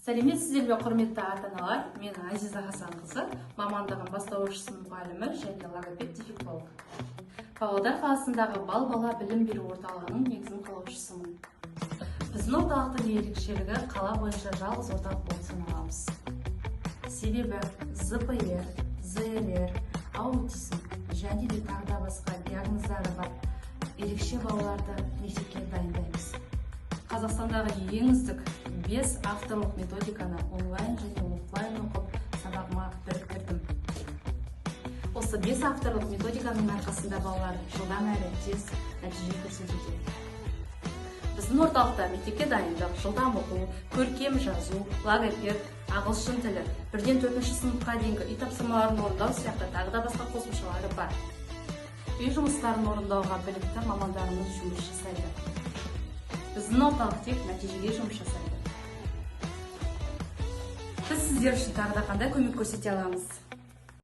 Сәлеметсіздер ме, құрметті ата аналар! Мен Азиза Хасанқызы, мамандығым бастауыш сынып мұғалімі және логопед дефектолог. Павлодар қаласындағы Бал бала білім беру орталығының негізін қалаушысымын. Біздің орталықтың ерекшелігі – қала бойынша жалғыз орталық болып саналамыз. Себебі ЗПР, ЗРР, аутизм және де тағы да басқа диагноздары бар ерекше балаларды мектепке дайындаймыз. Қазақстандағы ең үздік бес авторлық методиканы онлайн және офлайн оқып, сабағыма біріктірдім. Осы бес авторлық методиканың арқасында балалар жылдам әрі тез нәтиже көрсетуде. Біздің орталықта мектепке дайындық, жылдам оқу, көркем жазу, логопед, ағылшын тілі, 1-ден 4-ші сыныпқа дейінгі үй тапсырмаларын орындау сияқты тағы да басқа қосымшалары бар. Үй жұмыстарын орындауға білікті мамандарымыз жұмыс жасайды. Біздің орталық тек нәтижеге жұмыс жасайды. Біз сіздер үшін тағы да қандай көмек көрсете аламыз?